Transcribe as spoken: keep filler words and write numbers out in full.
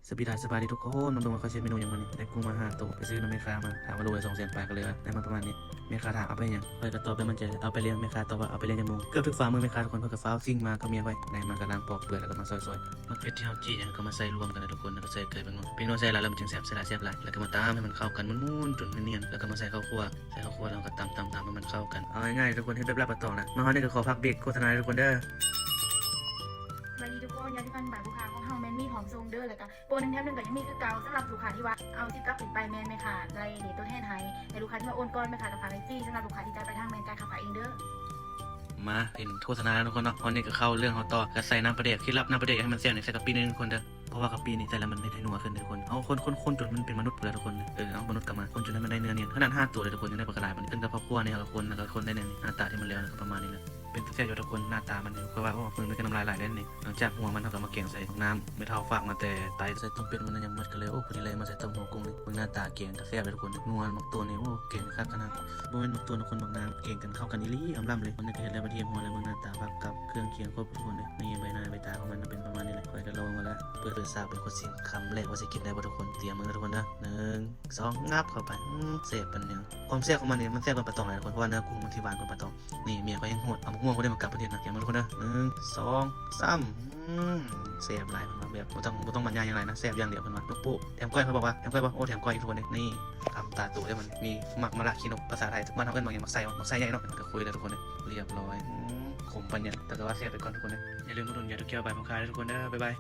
สบายดี สบายดีทุกคน มาเบิ่งว่าเขาสิเฮ็ดเมนูหยังมื้อนี้ ได้กุ้งมาห้าโต ไปซื้อนำแม่ค้ามา ถามว่าโลละสองแสนปลาย ก็เลยว่าได้มาประมาณนี้ แม่ค้าถามเอาไปหยัง ข้อยก็ตอบไปมั่นใจ เอาไปเลี้ยง แม่ค้าตอบว่าเอาไปเลี้ยงยายโม เกือบทุกฝ่ามือแม่ค้าทุกคน เพิ่นก็ฟ้าวซิ่งมากับเมียไว้ ได้มาก็ล้างปอกเปลือก แล้วก็มาซอยๆ หมากเผ็ดที่เฮาจี้หยังก็มาใส่รวมกันนะทุกคน แล้วก็ใส่เกลือแป๊บนึง เป็นนัวใส่หลายแล้วมันจึงแซ่บ ใส่หลายแซ่บหลาย แล้วก็มาตำให้มันเข้ากันม้วนๆ จนเนียนๆ แล้วก็มาใส่ข้าวคั่ว ใส่ข้าวคั่วแล้วก็ตำๆๆ ให้มันเข้ากัน เอาง่ายๆ ทุกคน เฮ็ดแบบลาบปลาตองนะ มาฮอดนี่ก็ขอพักเบรกโฆษณาเลยทุกคนเด้อ สวัสดีทุกคน ยาสีฟันบายภูเขาของเฮาแม่นมีพร้อมส่งเด้อ แล้วก็โปรหนึ่งแถมหนึ่งก็ยังมีคือเก่า สำหรับลูกค้าที่ว่าเอาสิบเก้าขึ้นไปแม่นแม่ค้าได้ตัวแทนให้ แต่ลูกค้าที่ว่าโอนก่อนแม่ค้าก็ฝากไว้ฟรี สำหรับลูกค้าที่จ่ายปลายทางแม่นจ่ายค่าฝากเองเด้อ มาเห็นโฆษณาแล้วทุกคนเนาะ วันนี้ก็เข้าเรื่องเฮาต่อ ก็ใส่น้ำปลาแดก เคล็ดลับน้ำปลาแดกให้มันแซ่บนี่ใส่กะปินิดนึงทุกคนเด้อ เพราะว่ากะปินี่ใส่แล้วมันเฮ็ดให้นัวขึ้นทุกคน เอาคนๆๆ จนมันเป็นมนุษย์พู้นแหละทุกคน เออ เอามนุษย์กลับมา คนจนให้มันได้เนื้อเนียน ขนาดห้าตัวเลยทุกคน ยังได้ปลากระดาษมันขึ้นกับครอบครัวนี่ เอาคน แล้วก็คนได้เนื้อนี่ หน้าตาที่มันแล้วก็ประมาณนี้แหละ เป็นตาแซ่บอยู่ทุกคน หน้าตามันนี่ เพราะว่า โอ้ มือมันก็น้ำลายไหลได้นี่ หลังจากหัวมันเฮาก็มาแกงใส่น้ำ แม่เฒ่าฝากมาแต่ไต ใส่ต้มเป็ดมันยังหมดก็เลย โอ้ พอดีเลยมาใส่ต้มหัวกุ้งนี่ เบิ่งหน้าตาแกงก็แซ่บเลยทุกคน นัวหมากตัวนี่ โอ้ แกงคักขนาด บ่แม่นหมากตัวนะคน หมากนาง แกงกันเข้ากันอีหลี อำลำเลย วันนี้ก็เฮ็ดแล้วบัดเฮ็ดหัวแล้ว เบิ่งหน้าตาผักกับเครื่องเคียงครบทุกคนเลย นี่ใบหน้าใบตาของมันเป็นประมาณนี้แหละ ข้อยก็ลองมาแล้ว เปิด เปิดซาวเป็นคนชิม คำแรกว่าสิกินได้บ่ทุกคน เตรียมมือทุกคนเด้อ หนึ่ง สอง งับเข้าไป อืม แซ่บปานหยัง ความแซ่บของมันนี่มันแซ่บกว่าปลาตองหลายทุกคน เพราะว่าเนื้อกุ้งมันสิหวานกว่าปลาตอง นี่เมียข้อยแฮงโหด เอาหมากม่วงบ่ได้มากับประเทศนะ เตรียมมือทุกคนเด้อ หนึ่ง สอง สาม อืม แซ่บหลาย มันแบบบ่ต้อง บ่ต้องบรรยายหยังหลายนะ แซ่บอย่างเดียวเพิ่นว่า นกโป้ แถมก้อย เพิ่นบอกว่า แถมก้อยบ่ โอ้ แถมก้อยอีกทุกคนเด้ นี่ คำตาโตได้มัน มีหมากมะละขี้นก ภาษาไทย บ้านเฮาเอิ้นหมากหยัง หมากไส้บ่ หมากไส้ใหญ่เนาะ ก็คุยแล้วทุกคนเด้ เรียบร้อย อืม ขมปานหยัง แต่ก็ว่าแซ่บไปก่อนทุกคนเด้ อย่าลืมอุดหนุนยาทุกแก้วบายพ่อค้าด้วยทุกคนเด้อ บ๊ายบาย